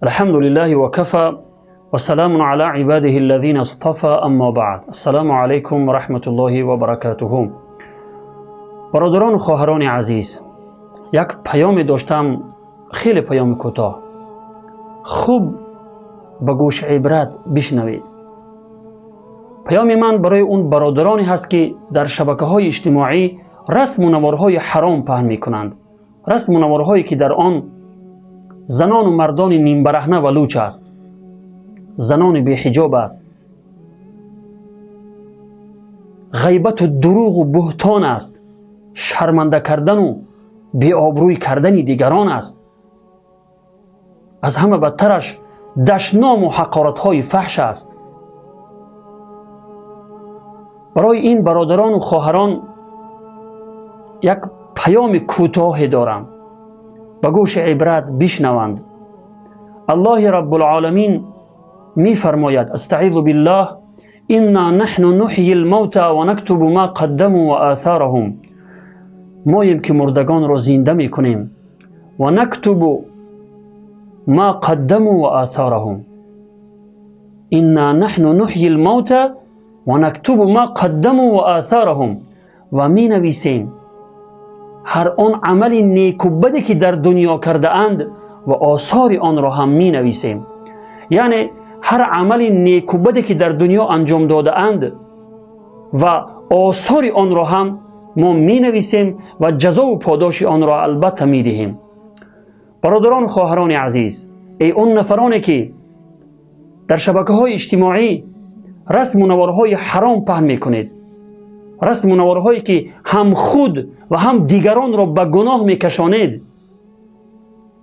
الحمد لله وكفى وسلام على عباده الذين اصطفى أما بعد السلام عليكم ورحمة الله وبركاته. Бародарону хоҳарони азиз, як паёме доштам, хеле паёми кӯтоҳ, хуб ба гӯши ибрат бишнавед. Паёми ман барои он бародароне ҳаст, ки дар шабакаҳои иҷтимоӣ расму наворҳои ҳаром паҳн мекунанд, расму наворҳое, ки дар он занону мардони нимбараҳна ва луч аст, занони беҳиҷоб аст, ғайбату дурӯғу буҳтон аст, шарманда кардану беобрӯй кардани дигарон аст, аз ҳама бадтараш дашному ҳақоратҳои фаҳш аст. Барои ин бародарону хоҳарон як паёми кӯтоҳе дорам, ба гӯши ибрат бишнаванд. Аллоҳи Раббулоламин мефармояд: астаизу биллаҳ, инна наҳну нуҳйи лмавта ва нактубу ма қаддаму ва атҳораҳум. Моем, ки мурдагонро зинда мекунем, ва нактубу ма қаддаму ва атҳораҳум. Инна наҳну нуҳйи лмавта ва нактубу ма қаддаму ва атҳораҳум. Ва менависем ҳар он амали некубаде, ки дар дунё кардаанд, ва осори онро ҳам менависем. Яъне ҳар амали некубаде, ки дар дунё анҷом додаанд, ва осори онро ҳам мо менависем ва ҷазову подоши онро албатта медиҳем. Бародарону хоҳарони азиз, эй он нафароне, ки дар шабакаҳои иҷтимоӣ расму наворҳои ҳаром паҳн мекунед, расму наворҳое, ки ҳам худ ва ҳам дигаронро ба гуноҳ мекашонед,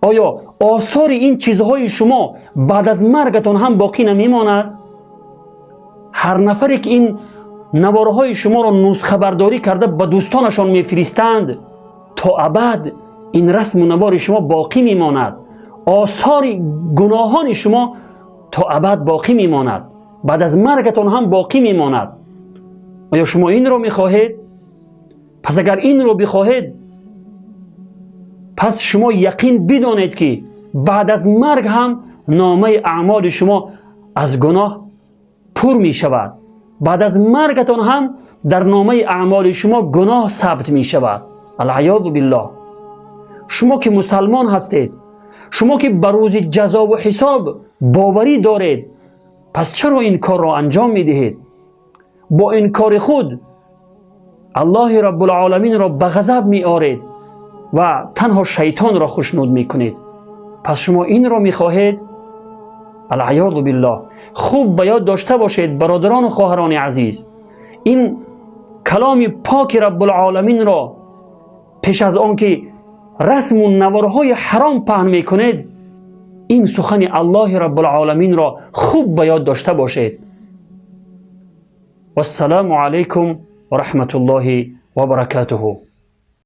оё осори ин чизҳои шумо баъд аз маргатон ҳам боқӣ намемонад? Ҳар нафаре, ки ин наворҳои шуморо нусхабардорӣ карда ба дӯстонашон мефиристанд, то абад ин расму навори шумо боқӣ мемонад, осори гуноҳони шумо то абад боқӣ мемонад, баъд аз маргатон ҳам боқӣ мемонад. Оё шумо инро мехоҳед? Пас агар инро бихоҳед, пас шумо яқин бидонед, ки баъд аз марг ҳам номаи аъмоли шумо аз гуноҳ пур мешавад, баъд аз маргатон ҳам дар номаи аъмоли шумо гуноҳ сабт мешавад. Алъаёзу биллоҳ. Шумо ки мусалмон ҳастед, шумо ки ба рӯзи ҷазову ҳисоб боварӣ доред, пас чаро ин корро анҷом медиҳед? Бо ин кори худ Аллоҳи Раббулоламинро ба ғазаб меоред ва танҳо шайтонро хушнуд мекунед. Пас шумо инро мехоҳед? Алъаёзу биллоҳ. Хуб ба ёд дошта бошед, бародарону хоҳарони азиз, ин каломи поки Раббулоламинро пеш аз он ки расму наворҳои ҳаром паҳн мекунед, ин сухани Аллоҳи Раббулоламинро хуб ба ёд дошта бошед. Вассалому алайкум ва раҳматуллоҳи ва баракатуҳу.